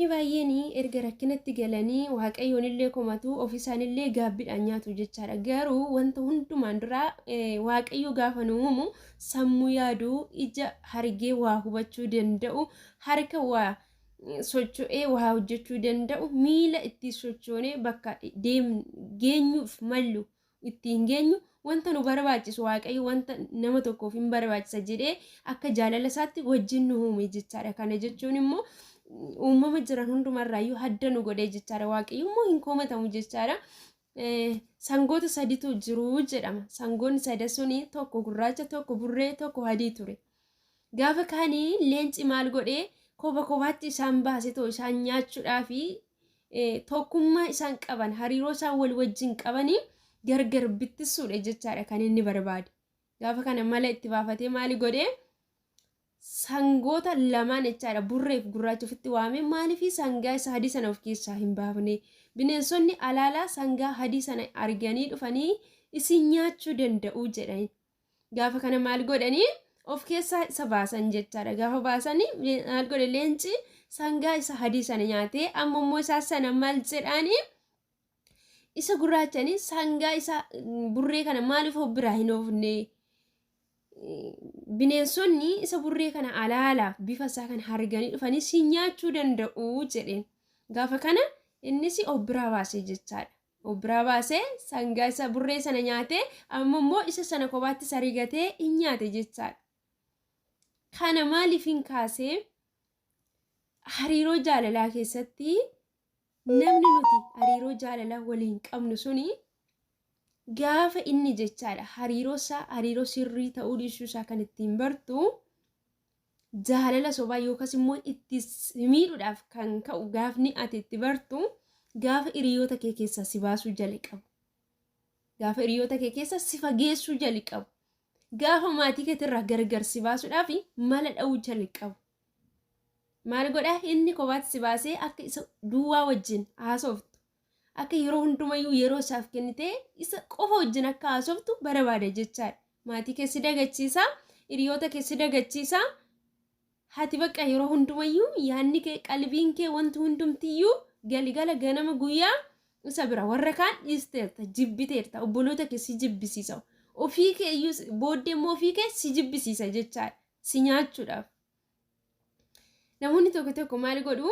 Namoonni baay'een erga rakkinatti galanii Waaqayyoon illee komatu, ofii isaaniillee gaabbiidhaan nyaatu jechaadha. Garuu wanta hundumaan dura Waaqayyo gaafa nu uumu sammuu yaaduu, ija hargee waa hubachuu danda'u, harka waa socho'ee waa hojjechuu danda'u, miila ittiin sochoonee bakka geenyuuf mallu ittiin geenyu wanta nu barbaachisu Waaqayyo wanta nama tokkoof hin barbaachisa jedhee akka jaalala isaatti wajjin nu uume jechaadha. Kana jechuun immoo uumama jiran hundumarraayyuu hadda nu godhee jechaadha. Waaqayyo immoo hin komatamu jechaadha. Sangoota saditu jiru jedhama. Sangoonni sada suni tokko gurraacha, tokko burree, tokko adii ture. Gaafa kaanii leenci maal godhee koba kobaatti isaan baase too isaan nyaachuudhaa fi tokkummaa isaan qaban hariiroo isaan wal wajjin qabanii gargar bittisuudha jechaadha kan inni barbaade. Gaafa kana mala itti baafatee maali godhee sangoota lamaan jechaadha burreef gurraacha ofitti waamee maaliif sangaa isa adii sana of keessaa hin baafne bineensonni alaalaa sangaa adii sana arganii dhufanii isin nyaachuu danda'u jedhani. Gaafa kana maal godhanii of keessaa isa baasan jechaadha. Gaafa baasanii maal godhe leenci sangaa isa adii sana nyaatee amma immoo isaa sana maal jedhaanii isa gurraachanii sangaa isa burree kana maaliif of biraa hin oofne? Bineensonni isa burree kana alaalaaf bifa isaa kan arganii dhufanii si nyaachuu danda'u jedheen. Gaafa kana innis of biraa baasee jechaadha. Of biraa baasee sangaa isa burree sana nyaatee amma immoo isa sana kophaatti sarigatee hin nyaate jechaadha. Kana maaliif hin kaasee hariiroo jaalalaa keessatti namni nuti hariiroo jaalalaa waliin qabnu suni gaafa inni jechaadha hariiroo isaa hariiroo sirrii ta'uu dhiisuu isaa kan ittiin bartu jaalala sobaa yookaas immoo itti si miidhuudhaaf kan ka'u gaafni ati itti bartu gaafa hiriyoota kee keessaa si baasuu jalqabu. Gaafa hiriyoota kee keessa si fageessuu jalqabu. Gaafa maatii keetirraa gargar si baasuudhaaf mala dha'uu jalqabu. Maal godhaa inni kophaatti si baasee akka isa duwwaa wajjin haasoftu akka yeroo hundumayyuu yeroo isaaf kennitee isa qofa wajjin akka haasoftu barbaada jechaadha. Maatii kee si dagachiisa, hiriyoota kee si dagachiisa. Hati bakka yeroo hundumayyuu yaadni kee, qalbiin kee, wanti hundumtiyyuu galgala ganama guyyaa isa bira warra kaan dhiisteerta, jibbiteerta, obboloota kee si jibbisiisa. Ofii kee iyyuu booddee immoo ofii kee si jibbisiisa jechaadha. Si nyaachuudhaaf. Namoonni tokko tokko maal godhu?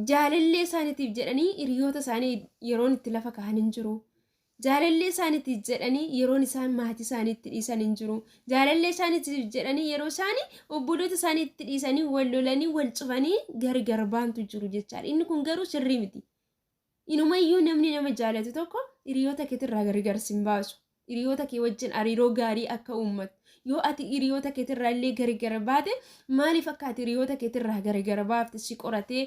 Jaalallee isaaniitiif jedhanii hiriyoota isaanii yeroon itti lafa kaa'an hin jiru. Jaalallee isaaniitiif jedhanii yeroon isaan maatii isaanii itti dhiisan hin jiru. Jaalallee isaaniitiif jedhanii yeroo isaanii obboloota isaanii itti dhiisanii wal lolanii wal cufanii gargar baantu jiru jechaadha. Inni kun garuu sirrii miti. Inumayyuu namni nama jaalatu tokko hiriyoota keetirraa gargar sin baasu. Hiriyoota kee wajjin hariiroo gaarii akka uummattu. Yoo ati hiriyoota keetirraa illee gargar baate maaliif akka ati hiriyoota keetirraa gargar baafte si qoratee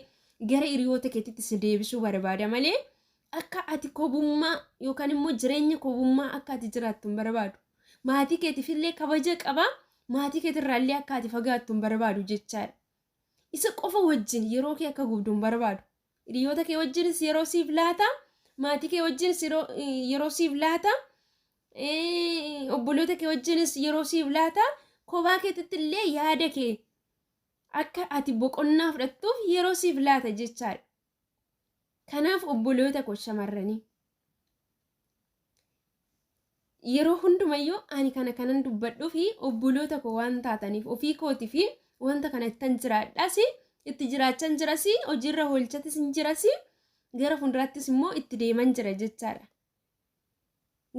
gara hiriyoota keetitti si deebisuu barbaada malee akka ati kobummaa yookaan immoo jireenya kobummaa akka ati jiraattu hin barbaadu. Maatii keetiif illee kabaja qaba. Maatii keetirraa illee akka ati fagaattu hin barbaadu jechaadha. Isa qofa wajjin yeroo kee akka gubdu hin barbaadu. Hiriyoota kee wajjinis yeroo siif laata, maatii kee wajjinis yeroo siif laata, obboloota kee wajjinis yeroo siif laata, kophaa keetitti illee yaada kee akka ati boqonnaa fudhattuuf yeroo siif laata jechaadha. Kanaaf obboloota koo shamarranii yeroo hundumayyuu ani kana kanan dubbadhuu fi obboloota koo waan taataniif ofii kootii fi wanta kana ittan jiraadhas itti jiraachan jiras hojiirra oolchatis hin jiras gara fuulduraattis immoo itti deeman jira jechaadha.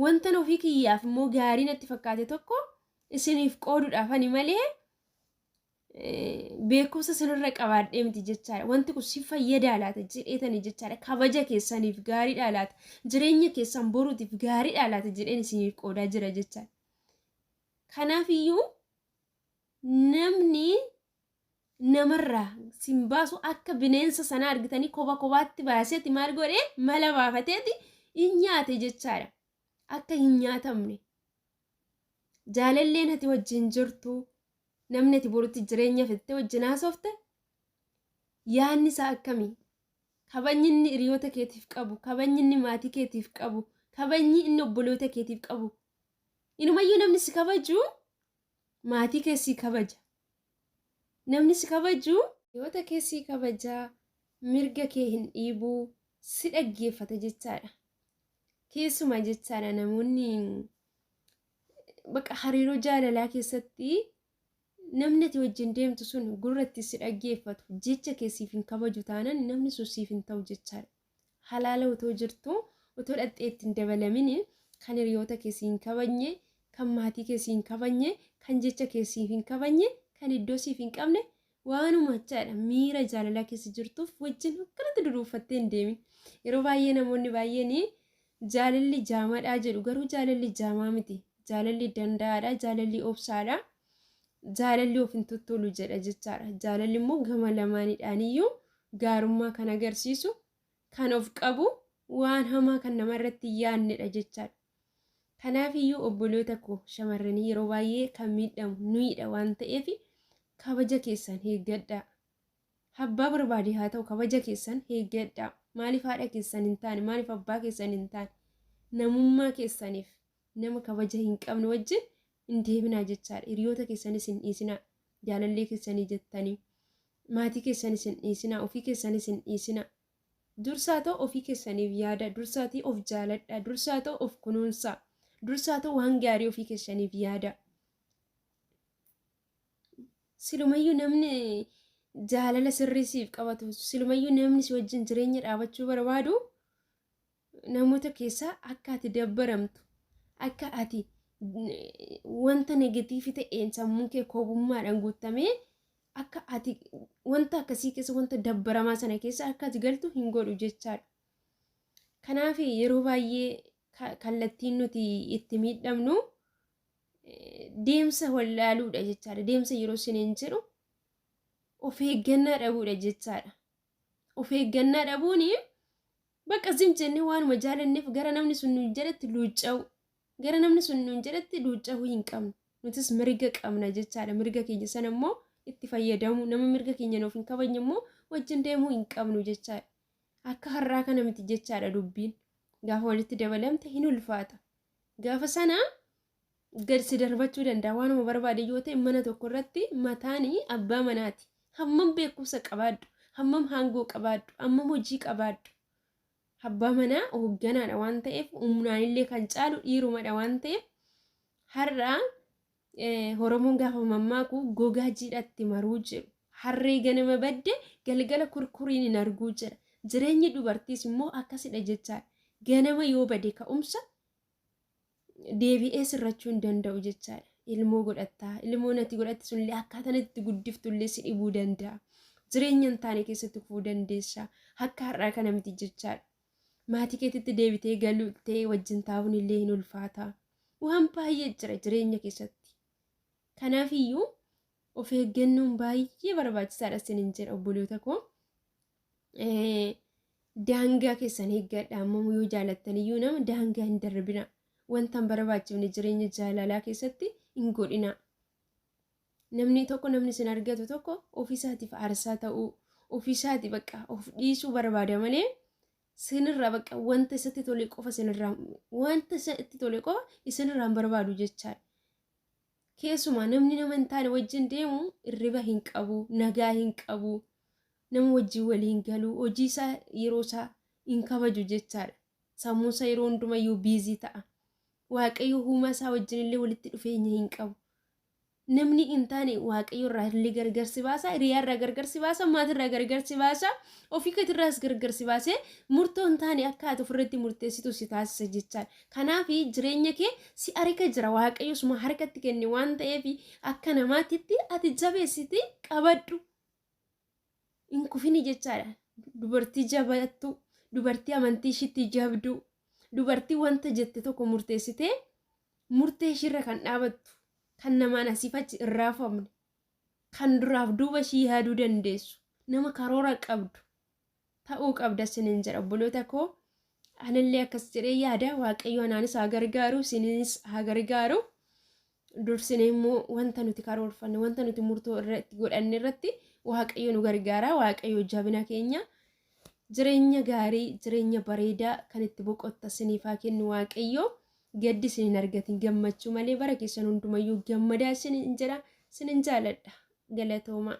Wantan ofii kiyyaaf immoo gaarii natti fakkaate tokko isiniif qooduudhaaf ani malee beekumsa sinirra qabaadhee miti jechaadha. Wanti kun si fayyadaa laata jedheetani jechaadha. Kabaja keessaniif gaariidhaa laata? Jireenya keessan boruutiif gaariidhaa laata jedheen isiniif qoodaa jira jechaadha. Kanaaf iyyuu namni namarraa sin baasu akka bineensa sanaa argitanii koba kobaatti baaseeti maal godhee mala baafateeti hin nyaate jechaadha. Akka hin nyaatamne. Jaalalleen ati wajjin jirtu namni ati borutti jireenya fitte wajjin haasofte yaadni isaa akkamii? Kabajni inni hiriyoota keetiif qabu, kabajni inni maatii keetiif qabu, kabajni inni obboloota keetiif qabu. Inumayyuu namni si kabaju maatii kee si kabaja. Namni si kabaju Hiriyoota kee sii kabajaa, mirga kee hin dhiibuu, si dhaggeeffata jechaadha. Keessumaa jechaadha namoonni bakka hariiroo jaalalaa keessatti namni ati wajjin deemtu sun gurratti si dhaggeeffatu jecha kee siif hin kabaju taanaan namni sun siif hin ta'u jechaadha. Halaala otoo jirtu otoo dhaxxee itti hin dabalamin kan hiriyoota kee si hin kabajne, kan maatii kee si hin kabajne, kan jecha kee siif hin kabajne, kan iddoo siif hin qabne waanuma jechaadha miira jaalalaa keessa jirtuuf wajjin akkanatti duduuffattee hin deemin. Yeroo baay'ee namoonni baay'een jaalalli jaamaadhaa jedhu garuu jaalalli jaamaa miti. Jaalalli danda'aadha, jaalalli obsaadha, jaalalli of hin tuttolu jedha jechaadha. Jaalalli immoo gama lamaanidhaaniyyuu gaarummaa kan agarsiisu, kan of qabu, waan hamaa kan namarratti hin yaadnedha jechaadha. Kanaafiyyuu obboloota koo shamarranii yeroo baay'ee kan miidhamu nuyidha waan ta'eef kabaja keessan eeggadhaa. Abbaa barbaade haa ta'u kabaja keessan eeggadhaa. Maaliif haadha keessan hin taane, maaliif abbaa keessan hin taane, namummaa keessaniif nama kabaja hin qabne wajjin hin deeminaa jechaadha. Hiriyoota keessanis hin dhiisinaa. Jaalallee keessanii jettanii. Maatii keessanis hin dhiisinaa. Ofii keessanis hin dhiisinaa. Dursaa ta'u ofii keessaniif yaada. Dursaatii of jaaladhaa. Dursaa ta'u of kunuunsaa. Dursaa ta'u waan gaarii ofii keessaniif yaada. Silumayyuu namni jaalala sirrii siif qabatu, silumayyuu namni si wajjin jireenya dhaabachuu barbaadu namoota keessaa akka ati dabbaramtu, akka ati wanta negatiifi ta'een sammuun kee koobummaadhaan guutamee akka ati wanta akkasii keessa wanta dabbaramaa sana keessa akka ati galtu hin godhu jechaadha. Kanaaf yeroo baay'ee kallattiin nuti itti miidhamnu deemsa wallaaluudha jechaadha. Deemsa yeroo isiniin jedhu of eeggannaa dhabuudha jechaadha. Of eeggannaa dhabuun bakka zim jennee waanuma jaalanneef gara namni sun nuun jedhetti luucca'u. Gara namni sun nuun jedhetti luucca'uu hin qabnu. Nutis mirga qabna jechaadha. Mirga keenya sana immoo itti fayyadamu. Nama mirga keenya nuuf hin kabajne immoo wajjin deemuu hin qabnu jechaadha. Akka har'aa kana miti jechaadha dubbiin. Gaafa walitti dabalamte hin ulfaata. Gaafa sana gad si darbachuu danda'a. Waanuma barbaade yoo ta'e mana tokko irratti mataan abbaa manaati. Hammam beekumsa qabaadhu, hammam aangoo qabaadhu, hammam hojii qabaadhu. Abbaa manaa hoogganaadha waan ta'eef humnaan illee kan caalu dhiirumadha waan ta'eef har'a Oromoon gaafa mammaaku gogaa jiidhatti maruu jedhu. Harree ganama badde galgala kurkuriin hin arguu jedha. Jireenyi dubartiis immoo akkasidha jechaadha. Ganama yoo bade ka'umsa deebi'ee sirrachuu hin danda'u jechaadha. Ilmoo godhattaa, ilmoon ati godhatte sunillee akkaataan itti guddiftullee si dhibuu danda'a. Jireenya hin taane keessatti kufuu dandeessa. Akka har'aa kana miti jechaadha. Maatii keetitti deebitee galtee wajjin taa'uun illee hin ulfaata. Waan baay'ee jira jireenya keessatti. Kanaafiyyuu of eeggannoon baay'ee barbaachisaadha isiniin jedha obboloota koo. Daangaa keessan eeggadha ammoo yoo jaalattan iyyuu nama daangaa hin darbina. Wanta hin barbaachifne jireenya jaalalaa keessatti hin godhina. Namni tokko namni isin argatu tokko ofiisaatiif aarsaa ta'uu ofiisaati bakka of dhiisuu barbaada malee isinirraa bakka wanta isatti tole qofa isinirraa wanta isatti tole qofa isinirraa hin barbaadu jechaadha. Keessumaa namni nama hin taane wajjin deemu hirriba hin qabu, nagaa hin qabu, nama wajjin walii hin galu, hojii isaa yeroo isaa hin kabaju jechaadha. Sammuun isaa yeroo hundumayyuu biizii ta'a. Waaqayyo uumaa isaa wajjin illee walitti dhufeenya hin qabu. Namni hin taane waaqayyo irraa illee gargar si baasa, hiriyaa irraa gargar si baasa, maatii irraa gargar si baasa, ofii keetirraas gargar si baasee murtoo hin taane akka ati ofirratti murteessitu si taasisa jechaadha. Kanaaf jireenya kee si harka jira waaqayyo suma harkatti kenne waan ta'eef akka namaatitti ati jabeessiti qabadhu. Hin kufini jechaadha. Dubartii jabaattu, dubartii amantii ishiitti jabduu, dubartii wanta jette tokko murteessitee murtee ishiirra kan dhaabattu, kan namaan asiif achi hin raafamne, kan duraaf duuba ishii yaaduu dandeessu, nama karoora qabdu ta'uu qabda isiniin jedha obboloota koo. Anillee akkas jedhee yaada waaqayyo anaanis haa gargaaru isiniinis haa gargaaru. Dursinee immoo wanta nuti karoorfanne wanta nuti murtoo irratti godhanne irratti waaqayyo nu gargaara waaqayyo jabina keenya jireenya gaarii jireenya bareedaa kan itti boqotta isiniif haa kennu waaqayyo gaddi isin hin argatin gammachuu malee bara keessan hundumayyuu gammadaa isiniin jedha isinin jaaladha galatoomaa.